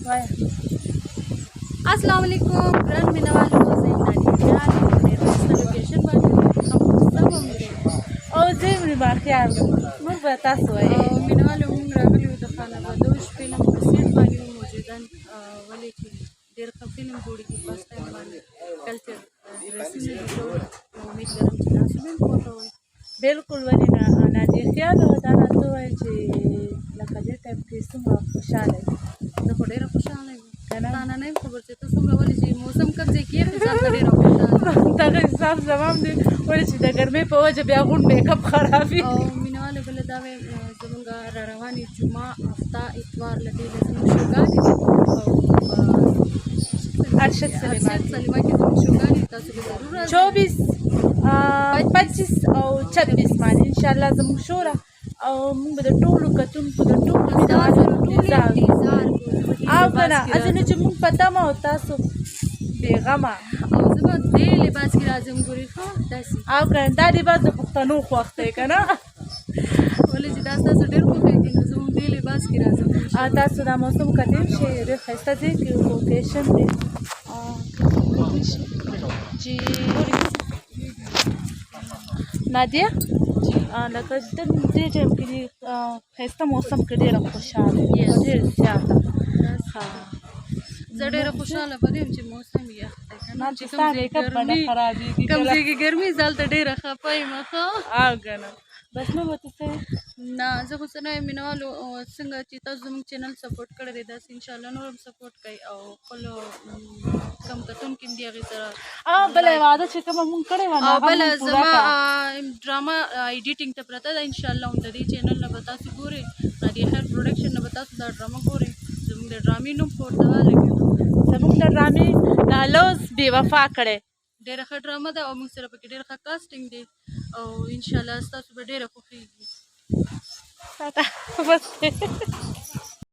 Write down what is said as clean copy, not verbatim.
وایه. السلام علیکم ګران مینوالو، زه یم نادیه جان. په ډېر ښایسته لوکیشن باندې ښه موسم هم دی. او زه یم ریما خیال، موږ به تاسو وایي. او مینوالو، موږ راغلي یو د خانه بدوش فلم په سیټ باندې یو موجوداً، ولې چې ډېر ښه فلم جوړېږي. فرسټ ټایم باندې کلچر ډریسونه دي ټول، نو امید لرم چې تاسو به هم خوښوئ. بالکل، ولې نه. نادیه خیال، دا راته ووایه چې لکه دې ټایم کې څومره خوشحاله یې؟ زه خو ډېره خوشحاله یم. که نه؟ تا نه نه یم خبر چې ته څومره، ولې چې موسم کوم ځای کې یخ وي، ځان ته ډېره خوشحاله یم. دغه حساب زما هم دی، ولې چې د ګرمۍ په وجه بیا غونډ میک اپ خرابي. او مینوالو، بله دا وایم، زمونږ را روانې جمعه، هفته، اتوار له دې له زمونږ شوګانې دي او ارشد سلیمان. ارشد سلیما کې زمونږ شوګانې دي، تاسو به ضرور راځئ. 24، 25 او 26 باندې انشاءالله زموږ شو ده او موږ به د ټولو کتونکو، د ټولو مینوالو ستاسو ټول انتظار انتظار کوو. زه به دې او لباس که نه کې هسې نه راځم چې موږ په تمه او تاسو بېغمه. او زه به دې لباس کې راځم، ګورې ښه داسې. او که نه دا لباس د پښتنو خوښ دی که نه؟ ولې چې دا ستاسو ډېر خوښېږي، نو زه هم دې لباس کې راځم. تاسو دا موسم کتلی شئ، ډېر ښایسته ځای کې لوکیشن دی. کتلی شئ چې نادیه، لکه د دې ټایم کې دې ښایسته موسم کې ډېره خوشحاله یم. ډېر زیاته ښه. زه ډېره خوشحاله په دې یم چې موسم یخ دی که نه نه، چې چې کوم ستا ځای میک اپ به نه ګرمي خرابېږي کوم کله. ځای کې ګرمي، زه هلته ډېره خفه یم. ښه. او که نه، بس نو به ته څه وایې؟ نه، زه خو څه نه وایم. مینوالو، څنګه چې تاسو زموږ چینل سپورټ کړی دی، داسې انشاءالله نور هم سپورټ کړئ او خپلو کم کتونکي هم دي، هغې سره او بله لایک وعده چې کومه مونږ کړې وه، نو او هغه بله مونږ پوره زما کړه. ډرامه ایډیټینګ ته پرته ده، انشاءالله هم د دې چینل نه به تاسو ګورئ، نادیه خیر پروډکشن نه به تاسو دا ډرامه ګورئ. زموږ د ډرامې نوم خو ورته ولګېدو. زمونږ د ډرامې دا لوز بې وفا کړی. ډېره ښه ډرامه ده او موږ سره پکې ډېر ښه کاسټینګ دی او انشاءالله ستاسو به ډېره خوښېږي. بس.